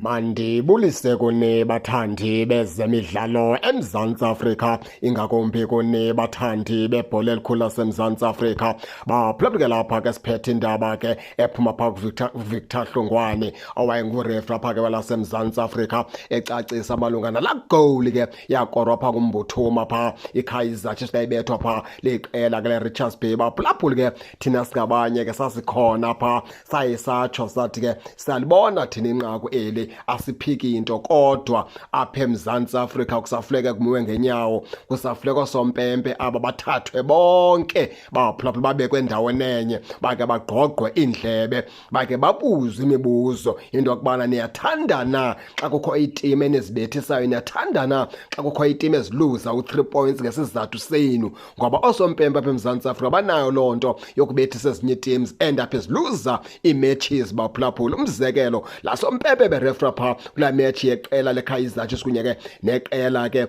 Mandibulise kuni bathandi bezemidlalo eMzantsi Afrika, ingakumbi kuni bathandi bebhola elikhulu laseMzantsi Afrika. Baphulaphule lapha ke siphethe indaba ke ephuma phaa kuVictor Hlungwani owayengurefri apha ke welaseMzantsi Afrika, ecacisa malunga nalaa gowuli ke yakorwa phaa kuMbuthuma phaa iKaizer Chiefs yayibethwa phaa liqela ke leRichards Bay. Baphulaphuli ke thina singabanye ke sasikhona phaa, saye satsho sathi ke siyalibona thina inqaku eli, asiphiki into, kodwa apha eMzantsi Afrika kusafuneka kumiwe ngenyawo, kusafuneka osompempe aba bathathwe bonke baphulaphula babekwe endaweni enye, bake bagqogqwe iindlebe, bake babuzwe imibuzo into yokubana niyathanda na xa kukho iitimu enizibethisayo, niyathanda na xa kukho iitimu eziluza u-3 points ngesizathu senu, ngoba oosompempe apha eMzantsi Afrika banayo loo nto yokubethisa ezinye ii-teams end up eziluza ii-matches baphulaphula. Umzekelo, laa sompempe berefra phaa kulaa match yeqela leKaizer Chiefs kunye ke neqela ke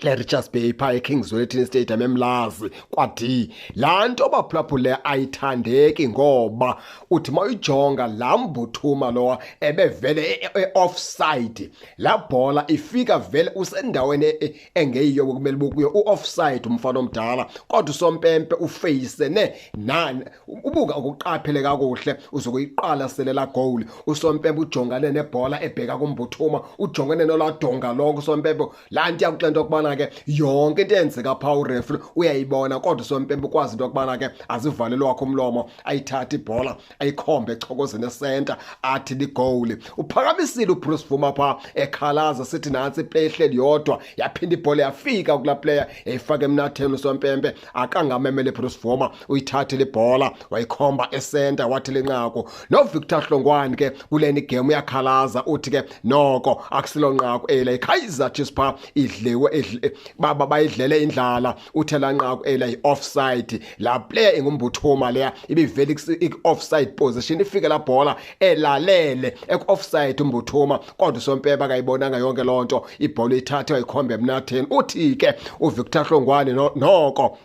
leRichards Bay phaa eKing Zwelithini Stadium eMlazi kwa-D, laa nto baphulaphule ayithandeki, ngoba uthi mawuyijonga laa Mbuthuma lowa ebevele e-offside, laa bhola ifika vele usendaweni engeyiyo bekumele bukuyo, u-offside umfana omdala, kodwa usompempe ufeyisene nani. Ubuka ukuqaphele kakuhle uzokuyiqwalasele laa goal, usompempe ujongane nebhola ebheka kuMbuthuma, ujongene nolaa donga lonke usompempe. Laa nto iyakuxela into yokubana ke yonke into eyenzeka phaa urefri uyayibona, kodwa usompempe ukwazi into yokubana ke azivalele wakho umlomo, ayithathe ibhola ayikhombe echokozeni esenta athi ligowuli. Uphakamisile uBruce Bvuma phaa ekhalaza, sithi nantsi iplay ehleli yodwa, yaphinda ibhola yafika kulaa player yayifaka emnatheni, usompempe akangamemele Bruce Bvuma, uyithathile ibhola wayikhomba esenta wathi linqaku. NoVictor Hlongwane ke kuleni igame uyakhalaza, uthi ke noko akusilo nqaku ela, iKaizer Chiefs phaa idliwe, baba bayidlele indlala. Uthe laa nqaku ela yi-offside, laa player inguMbuthuma leya ibivele i-offside position, ifike laa bhola elalele eku-offside uMbuthuma, kodwa usompempe akayibonanga yonke loo nto, ibhola ithathe wayikhomba emnatheni. Uthi ke uVictor Hlongwane noko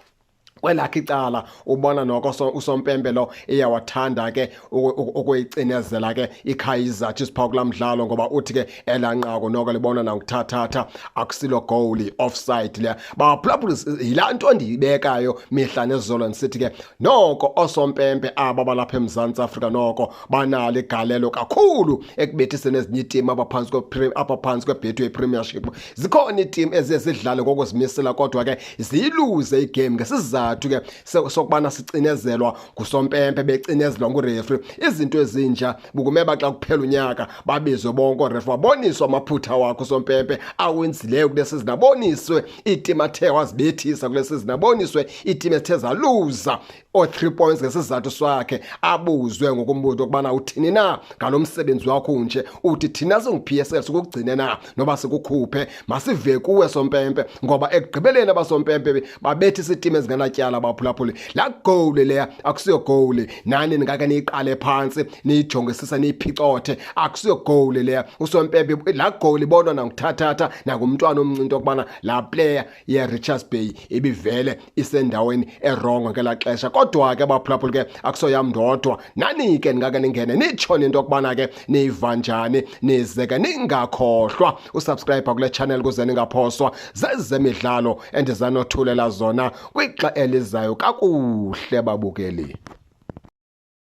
kwelakhe icala ubona noko usompempe lo iyawathanda ke ukuyicinezela ke iKaizer Chiefs phaa kulaa mdlalo, ngoba uthi ke elaa nqaku noko libona nanguthathatha akusilo goal, offside leya. Baphulaphula, yilaa nto ndiyibekayo mihla nezolo, ndisithi ke noko osompempe aba balapha eMzantsi Afrika noko banalo igalelo kakhulu ekubethiseni ezinye iitimu apha phantsi kweBetway Premiership. Zikhona iitimu eziye zidlale ngokuzimisela kodwa ke ziyiluze igame ngesizathu ke sokubana sicinezelwa ngusompempe, becinezelwa ngurefri. Izinto ezintsha bukumeba xa kuphela unyaka babizwe bonke oorefri, baboniswe amaphutha wakho usompempe awenzileyo kule sizini, aboniswe iitimu athe wazibethisa kule sizini, aboniswe iitimu ezithe zaluza oo-3 points ngesizathu sakhe, abuzwe ngokombuzo okubana uthini na ngalo msebenzi wakho unje, uthi thina singu-PSL sikugcine na noba sikukhuphe, masive kuwe sompempe, ngoba ekugqibeleni abasompempe babethisa iitimu ezingenatyala. Baphulaphuli, laa gowuli leya akusiyo gowuli, nani ningake niyiqale phantsi niyijongisisa niyiphicothe, akusiyo gowuli leya. Usompempe laa gowuli ibonwa nanguthathatha nangumntwana omncinci into yokubana laa player yeRichards Bay ibivele isendaweni erongo ngelaa xesha. Kodwa ke baphulaphuli ke akusoyam ndodwa, nani ke ningake ningene nitsho into yokubana ke niyiva njani, nize ke ningakhohlwa usubscribe kule channel kuze ningaphoswa zezemidlalo endizanothulela zona kwixa elizayo. Kakuhle babukeli.